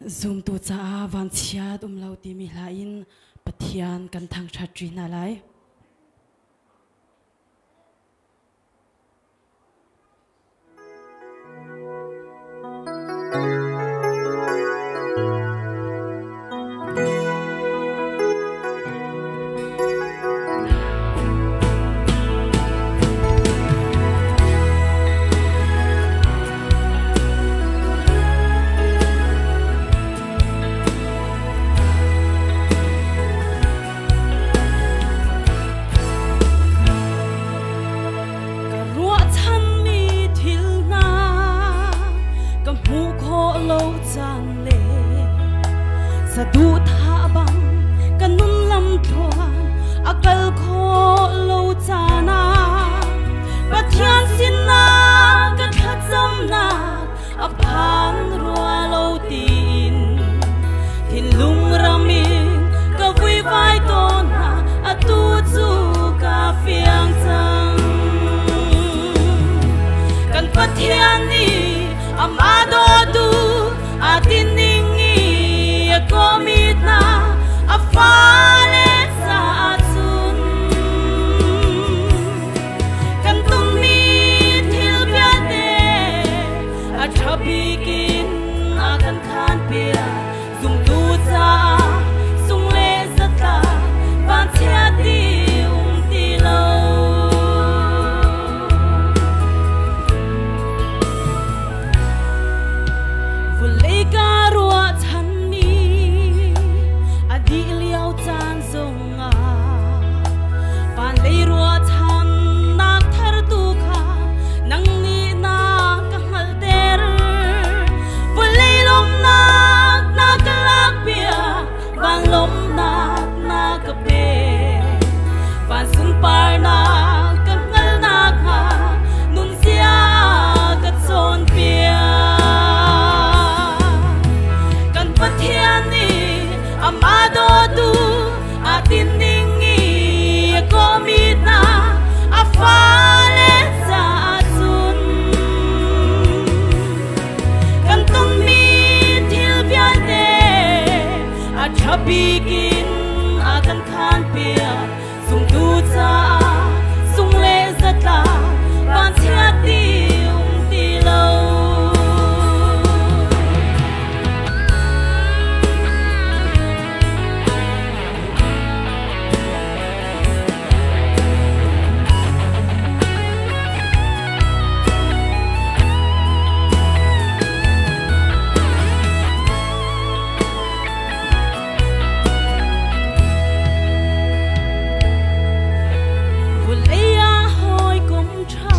Zumtu caah vanchiat um lo timi hla in Pathian kan thangṭhat ṭi hna lai. Ka ruahchanmi thil hna ka hmuh khawh lo caan le saduhthah bang ka nun lamthluan a kal khawh lo caan ah Pathian sinah ka thlacamnak a phan rua lo tiin thinlung ram in ka vuivai tawn hna, atu cu ka fiang cang. Kan Pathian nih amah dawtu aa tinning i a kawmi hna a fale caah cun kan tonmi thil vialte a ṭha bik in a kan khanpiak. Zumtu caah sung le zatla vanchiat ti um ti lo. Vulei ka ruahchanmi a dih lio caan zongah van lei ruahchannak thar tu kha nang nih na ka hngalhter. Vulei lawmhnak na ka lakpiak, van lawmhnak na ka pek, van sunparnak ka hngalhnak hnga nunzia ka cawnpiak. Kan Pathian nih amah dawtu aa tinning i a kawmi hna a fale caah cun kan tonmi thil vialte a ṭha bik in a kan khanpiak. Zumtu caah sung le zatla vanchiat ti um ti lo. Vulei ah hawikom ṭha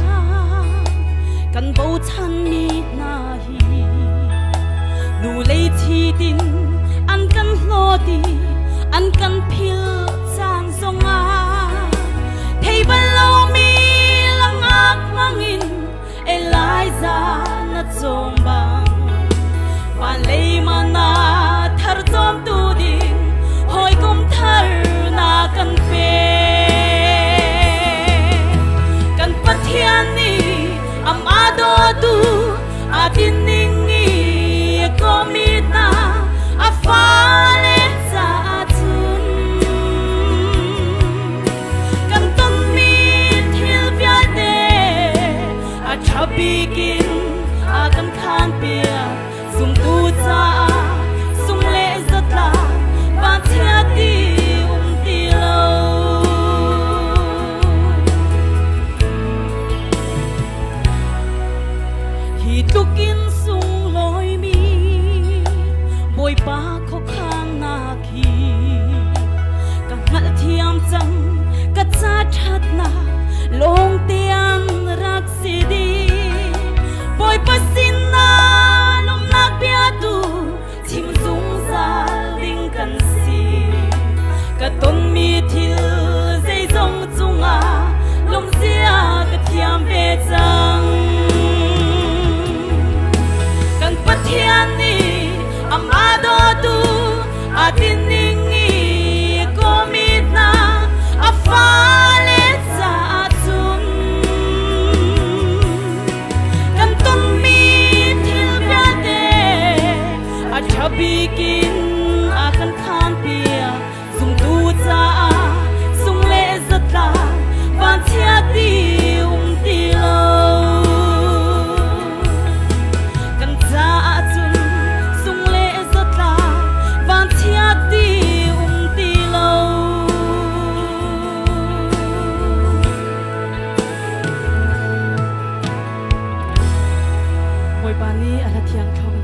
kan bochanmi hna hi nu lei thi tin an kan hlawt i an kan phil caan zongah thei bal lomi langak hmangin Eliza na cawm bang van lei mana thar cawmtu ding hawikom thar na kan pe. Kan Pathian nih amah dawtu aa tinning i a kawmi hna a fale caah cun kan tonmi thil vialte a ṭha bik in a kan khanpiak. Zumtu caah sung le zatla vanchia ti um ti lo. Hi tlukin sunglawimi Bawipa khuakhannak hi ka hngalhthiam cang, ka ca ṭhatnak lawngte an rak si dih. Bawipa sinah lawmhnak bia tu chim zungzal ding kan si. Ka tonmi thil zeizong cungah lawmhzia ka thiam ve cang. Kan Pathian nih amah dawtu aa tinning i kawmi hna a fale caah cun bik in a kan khanpiak. Zumtu caah sung le zatla vanchia ti um ti lo. Kan caah cun sung le zatla vanchia ti um ti lo. Bawipa nih a hla thiang.